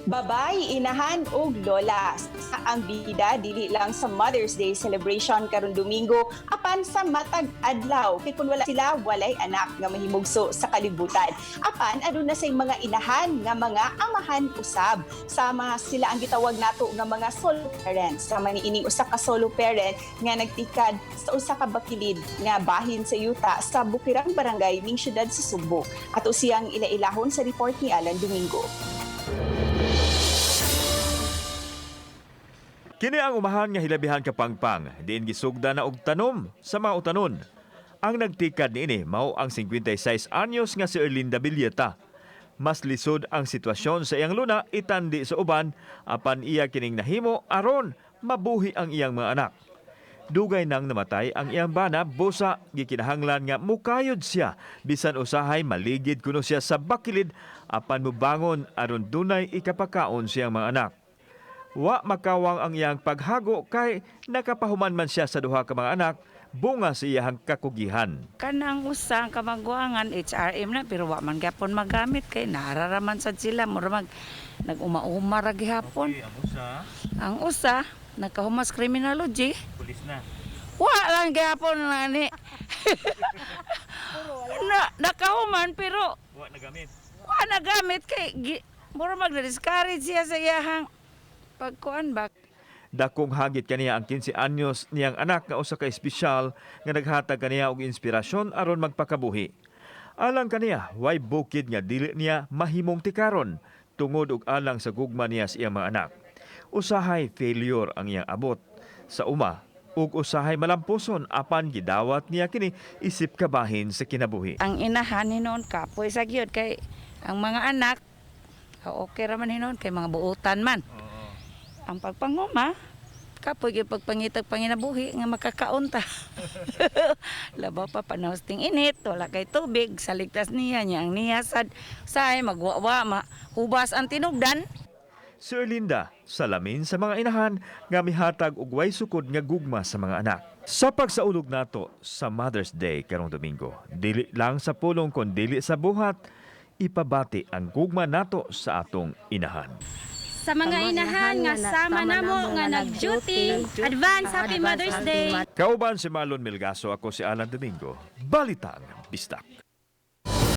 Babay, inahan ug lola. Ang bida dili lang sa Mother's Day celebration karon Domingo apan sa matag adlaw. Kay kun wala sila, walay anak nga mahimugso sa kalibutan. Apan aduna say mga inahan nga mga amahan usab. Sama sila ang gitawag nato nga mga solo parents. Sama niining usa ka solo parent nga nagtikad sa usa ka bakilid nga bahin sa yuta sa Bukirang Barangay ning syudad sa Sugbo. Ato siyang ila-ilahon sa report ni Alan Domingo. Kini ang umahan nga hilabihan ka pangpang, diin gisugda na og tanom sa mga utanon. Ang nagtikad niini mao ang 56 anyos nga si Erlinda Villeta. Mas lisod ang sitwasyon sa iyang luna itandi sa uban apan iya kining nahimo aron mabuhi ang iyang mga anak. Dugay nang namatay ang iyang bana, busa gikinahanglan nga mukayod siya bisan usahay maligid kuno siya sa bakilid apan mubangon aron dunay ikapakaon siyang mga anak. Wa makawang ang iyang paghago kay nakapahuman man siya sa duha ka mga anak bunga sa iyang kakugihan. Kanang usa ang kamagwangan HRM na, pero wa man gyapon magamit kay nararaman sad sila, mura mag nag-uma-uma ra gihapon. Ang usa, Ang usa nakahumas criminology. Pulis na. Wa lang gyapon ani. Na, nakahuman pero Wa nagamit. wa nagamit kay mura mag na-discourage siya sa iyahang pagkuan ba. Dakong hagit kaniya ang 15 anyos niyang anak nga usa ka espesyal nga naghatag kaniya og inspirasyon aron magpakabuhi. Alang kaniya, way bukid nga dili niya mahimong tikaron tungod og alang sa gugma niya sa iyang mga anak. Usahay failure ang iyang abot sa uma ug usahay malampuson apan gidawat niya kini isip kabahin sa kinabuhi. Ang inahan hinuon kapoy sa gyud kay ang mga anak, okay ra man hinuon kay mga buutan man. Ang pagpanguma, kapoy gyud pagpangitag panginabuhi nga makakaon ta. Labaw pa panahon ting init, wala kay tubig, sa ligtas niya niya ang niya sad say magwawa mahubas ang tinubdan. Si Erlinda, salamin sa mga inahan nga mihatag og way sukod nga gugma sa mga anak. Sa pagsaulog nato sa Mother's Day karong Domingo, dili lang sa pulong kon dili sa buhat, ipabati ang gugma nato sa atong inahan. Sa mga inahan nga sama namo nga nag-duty, advance Happy Mother's Day. Kauban si Marlon Melgaso, ako si Alan Domingo. Balitang Bisdak.